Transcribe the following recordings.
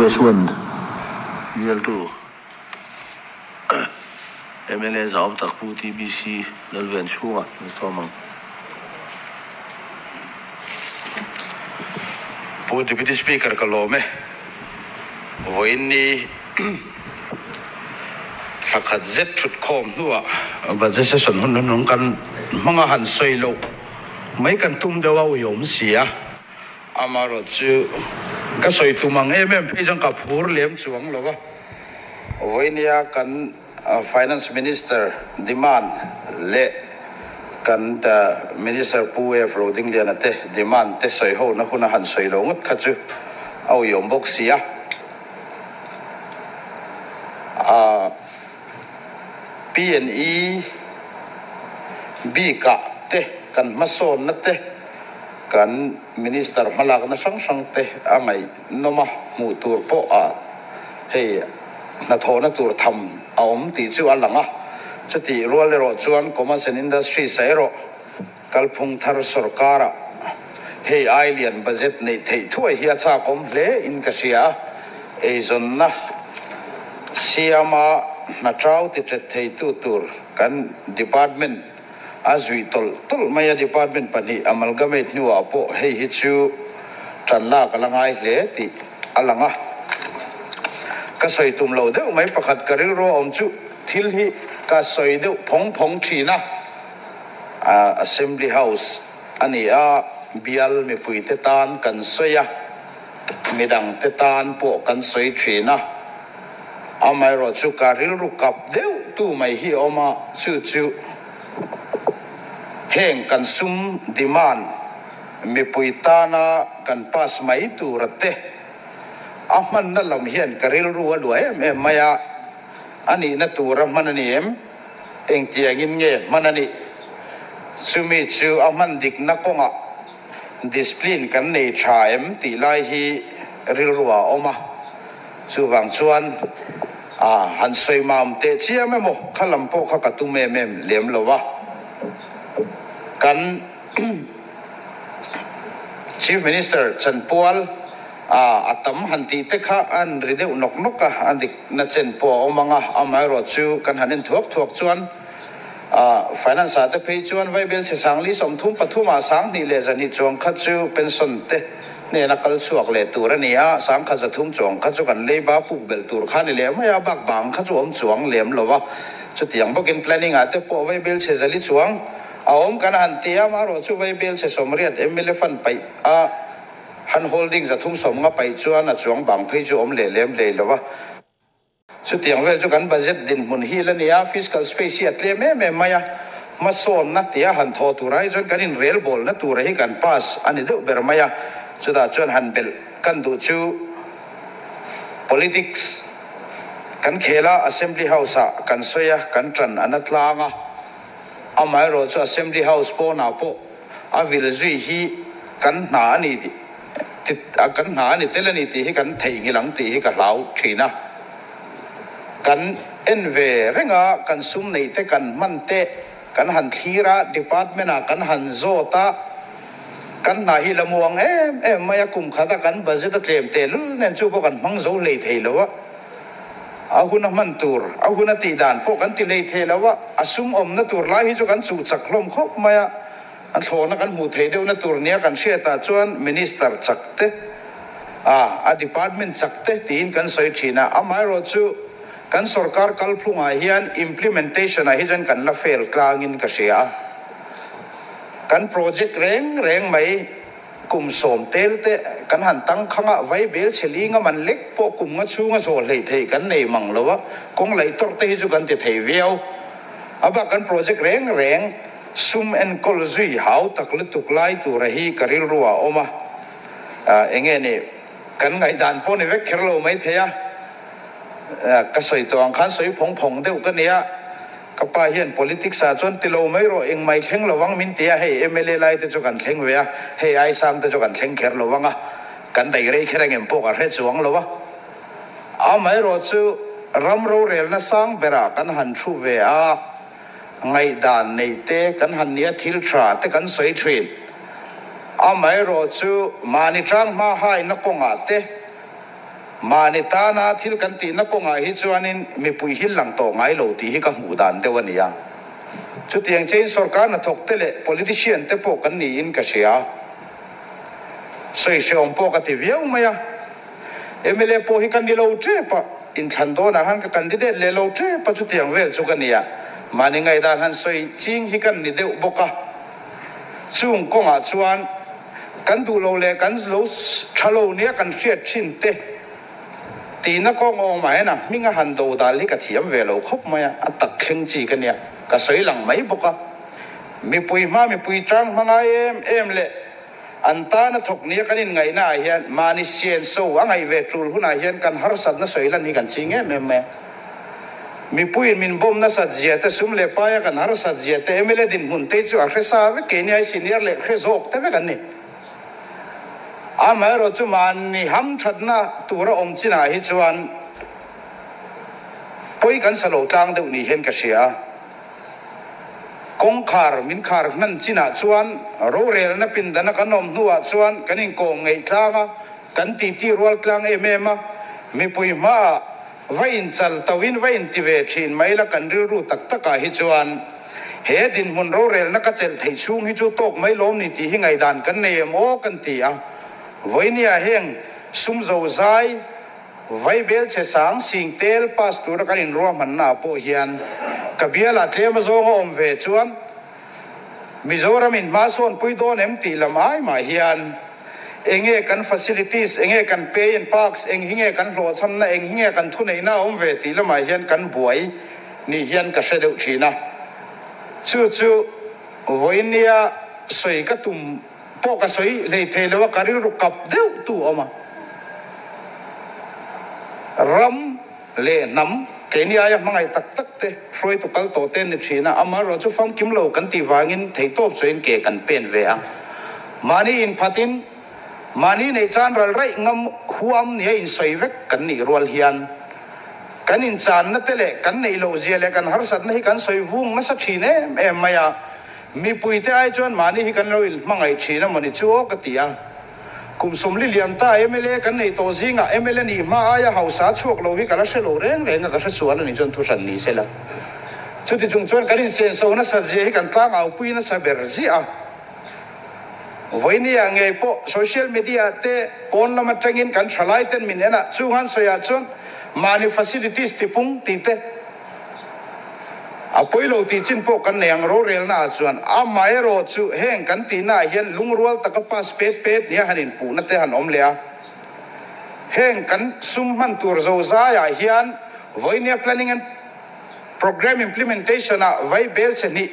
West One bialtu mla zahawm tak Pu TBC Lalven chhunga an sawm ang. Pu Deputy Speaker ka lawm e. Vawiin ni thla khat zet thut khawm hnuah Budget Session hun hnuhnung kan hmanga han sawi loh mai kan tum deuh a uiawm si a. Amaherawhchu ka sawi tum ang em em phei chuan ka phur lem chuang lo va. Vawinia kan Finance Minister demand leh kan Minister Pu AF Rodingliana te demand te sawi hona huna han sawi lo ngawt kha chu a uiawm bawk si a. P&E bikah te kan hmasawnna te kan Minister hmalakna hrang hrang te a ngaihnawm a, hmuh tur pawh a hei hnathawhna tur tham a awm tih chu a lang a. Chutih rual erawh chuan Commerce and Industries ah erawh kalphung thar sorkara hei ai lian budget neih theih thuai hi a chakawm hle in ka hria a, eizawnna siama hna tau ti tet theitu tur kan department a zuih tawlh tawlh mai a, department pahnih amalgamate hnuah pawh hei hi chu tan lak a la ngai hle tih a lang a. Ka sawi tum lo deuh mai pakhat ka rilru a awm chu thil hi ka sawi deuh phawng phawng thin a, Assembly House a ni a, bial mipuite tan kan sawi a, midangte tan pawh kan sawi thin a. Amaherawhchu ka rilru kap deuh tu mai hi a awm a, chu chu heng kan sum demand mipui tana kan pass mai tura te a hmanna lam hian ka rilru a luah em em mai a, a nihna tura hman a ni em? Engtiangin nge hman a nih? Chumi chu a hman dikna kawngah discipline kan nei tha em tih lai hi rilru ah a awm a. Chuvang chuan a han sawi mam teh chiam emaw kha lam pawh kha ka tum em em lem lo a. Kan Chief Minister Chanpual a a tam han tih te kha an ri deuh nawk nawk a, a dikna chen pawh a awm ang a, amaherawh chu kan han en thuak thuak chuan a Finance ah te phei chuan Vaibel chhe sangli 33 ah 2000 leh 200 chuang kha chu pension te Hnena kal chhuak leh tur a ni a, 1000 300 chuang kha chu kan leiba puk belh tur kha a ni leh mai a, bak bang kha chu awm chuang lem lo a. Chutiang bawkin planning ah te pawh vaibel chhe zali chuang a awm kan han ti a, amaherawh chu vaibel chhe 80 mla fund paih a han holding 300 50 paih chuan a chuang bang phei chu awm leh lem hlei lo a. Chutiang vel chu kan budget dinhmun hi la nia, fiscal space hi a tlem em em mai a, hmasawnna tia han thawh tur ai chuan kan inrelbawlna tura hi kan pass a ni deuh ber mai a, chutah chuan han belh kan duh chu politics kan khel a, Assembly House ah kan sawi a, kan tan a na tlang a, amaherawh chu Assembly House pawnah pawh a vil zui hi kan hna a ni kan hna a ni tel a ni tih hi kan theihnghilh ang tih hi ka hlau thin a. Kan en ve reng a, kan sum neih te kan hman te kan han thlir a, department ah kan han zawt a, kan hna hi la muang em em mai a, kum khat a kan budget a tlem tehlul nen chu pawh kan hmang zo hlei thei lo a. A hun a hman tur, a hun a tih dan pawh kan ti hlei thei lo a, a sum awmna tur lai hi chu kan chuh chak hlawm khawp mai a, a thlawhna kan hmuh theih deuhna tur nia kan hriatah chuan Minister chak te, a a department chak te tiin kan sawi thin a, amaherawh chu kan sorkar kalphungah hian implementation ah hi chuan kan la fail tlangin ka hria a, kan project reng reng mai. Kum 10 tel te kan han tang khang a, vai bel chhe li ngam an lek pawh kum nga chhunga zawh hleih theih kan nei mang lo a, kawng laih tawrh te hi chu kan ti thei viau. A bak kan project reng reng sum enkawl zui hau tak lutuk lai tura hi ka rilru ah a awm a, eng nge ni kan ngaihdan pawh ni vek kher lo mai thei a, ka sawi tawh ang khan sawi phawng phawng deuh ka nia. Ka pa hian politics ah chuan ti lo mai rawh, engmai thleng lo vang min ti a, hei mla lai te chu kan thleng ve a, hei Aisang te chu kan thleng kher lo vang a, kan daih rei kher engem pawh ka hre chuang lo a. Amaherawh chu ram rorelna sang berah kan han thu ve a, ngaihdan neih te kan han nia thil tha te kan sawi thin. Amaherawh chu mahni tang hma haina kawngah te. Mahni tana thil kan tihna kawngah hi chuanin mipui hi lang tawh ngai lo tih hi ka hmuh dan deuh a ni a. Chutiang chain sorkar hnathawk te leh politician te pawh kan niin ka hria. Sawi hreawm pawh ka ti viau mai a. Mla pawh hi ka ni lo tep a, inthlan dawnah han ka candidate leh lo tep a chutiang vel chu ka ni a. Mahni ngaihdan han sawi ching hi kan ni deuh bawk a. Chung kawngah chuan kan duh lo leh kan lo tha lo nia kan hriat thin te tihna kawng awm ah hian a hming a han do dal hi ka thiam ve lo khawp mai a, a tak thleng chi ka nia, ka sawi lang mai bawk a. Mipui hma mipui tang hma ngai em em leh an tana thawk nia kan inngaihna ah hian mahni sian so a ngaih ve tul hunah hian kan harsatna sawi lan hi kan ching em em mai a. Mipuiin min bawm nasat zia te, sum leh paia kan harsat zia te, mla dinhmun te chu a hre sa vek, keini ai senior leh hre zawk te vek an ni. Amaherawh chu mahni hamthatna tura awm chinah hi chuan pawi kan sa lo tlang deuh ni hian ka hria a. Kawngkhar min khar hman chinah chuan rorelna pindana kan awm hnuah chuan kan inkawm ngeih tlang a, kan titi rual tlang em em a, mipui hmaah Va inchal tauhin va inti ve thin mai la kan rilru tak takah hi chuan he dinhmun rorelna ka chelh theih chhung hi chu tawk mai lawm ni tih hi ngaihdan kan nei em aw kan ti a. Vawinia heng sum zo zai vai bel chhe sang sing tel pass tura kan inruahmanna ah pawh hian ka bialah tlem a zawng a awm ve chuan Mizoram in hma sawn pui dawn em tih lam ai mah hian enge kan facilities, enge kan pay and parks, eng hi nge kan hlawhchhamna, eng hi nge kan thuneihna a awm ve tih lamah hian kan buai ni hian ka hre deuh thin a. Chu chu vawinia sawi ka tum pawh ka sawi hlei thei lo a, ka rilru kap deuh tu a awm a. Ram. Leh hnam, keini aia hmangaih tak tak te, hruaitu kal tawh te ni thin a, amaherawh chu famkim lo kan tih vangin theihtawp sawiin ke kan pen ve a. Mahni inphatin, mahni neih chan ral raih ngam huam nia insawi vek kan nih rual hian kan inchanna te leh kan neih loh zia leh kan harsatna hi kan sawi vung nasa thin em em mai a, mipuite ai chuan mahni hi kan lo inhmangaih thin a mawni chu aw ka ti a. Kum 40 lian ta mla kan nei tawh zingah mla nih hma aia hausa chhuak lo hi ka la hre lo reng reng a, ka hre sual a nih chuan thu hran ni se la. Chuti chung chuan kan insenso nasat zia hi kan tlang aupui nasa ber ziah a. Vawinia ngei pawh social media te pawn lam atangin kan thalai ten min en a, chung an sawiah chuan mahni facilities tipung tih te, A pawi lo tih chin pawh kan nei ang rorelna ah chuan amaherawh chu heng kan tihna ah hian lungrual taka pass pet pet nia han inpuhna te han awm leh a. Heng kan sum hman tur zozai ah hian vawinia planning and programme implementation ah vai bel che hnih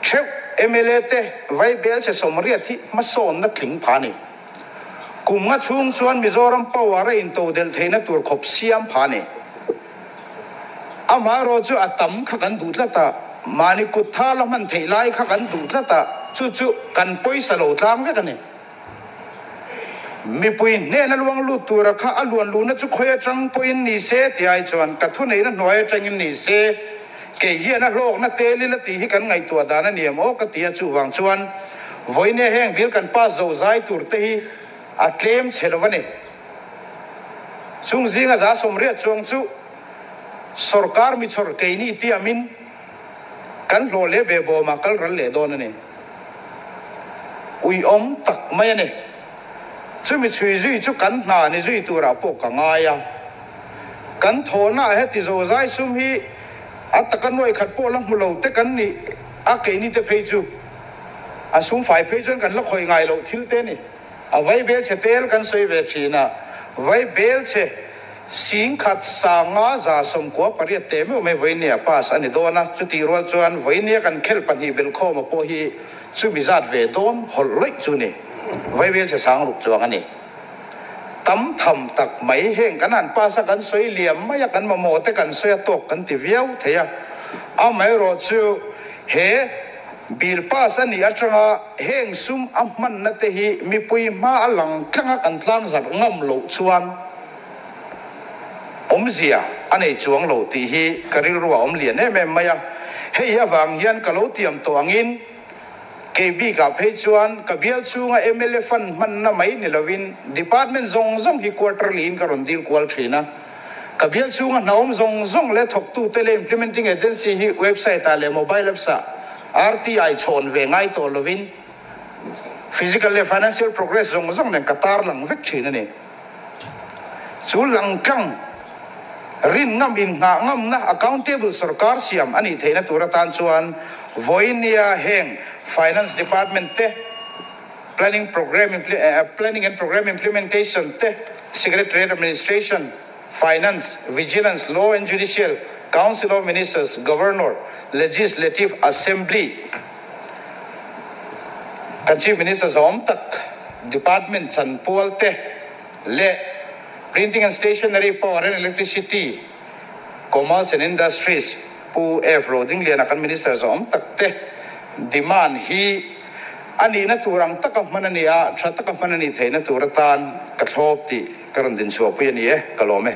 theuh mla te vai bel che 80 hi hmasawnna tling pha a ni. Kum nga chhung chuan Mizoram power a intodelh theihna tur khawp siam pha a ni. Amaherawh chu a tam kha kan duh tlat a, mahni kut tha la hman theih lai kha kan duh tlat a, chu chu kan pawisa lo tlang vek a ni. Mipui hnena luang lut tura kha a luan luhna chu khawi atang pawhin ni se ti ai chuan ka thuneihna hnuai atangin ni se, kei hian a hlawkna tel ila tih hi kan ngaihtuah dan a ni em aw ka ti a, chuvang chuan vawinia heng bill kan pass zo zai tur te hi a tlem chhe lo a ni. Chung zinga 80 chuang chu sorkar mi chhawr keini tiamin kan hlawh leh ve bawmah kal ral leh dawn a ni. Uiawm tak mai a ni. Chumi chhui zui chu kan hna ni zui turah pawh ka ngai a. Kan thawhnaah heti zozai sum hi a taka nuai khat pawh la hmu lo te kan nih a keini te phei chu a sum fai phei chuan kan la khawih ngai loh thil te a ni. A vai bel chhe tel kan sawi ve thin a, vai bel chhe 10,000 598 te meuh mai vawinia pass a ni dawn a, chutih rual chuan vawinia kan khelh pahnih belhkhawma pawh hi chumi zat ve dawn hawlh lawih chu ni, vai bel chhe 6000 chuang a ni. Tam tham tak mai heng kan han pass a kan sawi liam mai a, kan mamawh te kan sawi a tawk kan ti viau thei a, amaherawh chu he. Bill pass a nih atanga heng sum a hmanna te hi mipui hma a lang tlanga kan tlang zarh ngam loh chuan awmzia a nei chuang lo tih hi ka rilru a awm lian em em mai a. Hei avang hian ka lo tiam tawh angin Kei bikah phei chuan ka bial chhunga mla fund hmanna mai ni lovin department zawng zawng hi quarterly in ka rawn dil kual thin a. Ka bial chhunga hnaawm zawng zawng leh thawktute leh implementing agency hi website ah leh mobile apps ah RTI chhawn ve ngai tawh lovin physical leh financial progress zawng zawng nen ka tarlang vek thin a ni. Chu langtlang rin ngam inngah ngamna accountable sorkar siam a nih theihna tur atan chuan vawinia heng Finance Department te, Planning Program Planning and Program Implementation te, Secretariat Administration, Finance, Vigilance, Law and Judicial, Council of Ministers, Governor, Legislative Assembly, Kan Chief Minister zawm tak Department chanpual te leh Printing and Stationery, Power and Electricity, Commerce and Industries Pu F. Rodingliana kan Minister zawm tak te demand hi a nihna tur ang taka hman a ni a, tha taka hman a nih theihna tur atan ka thlawp tih ka rawn dinchhuahpui a ni e, ka lawm e.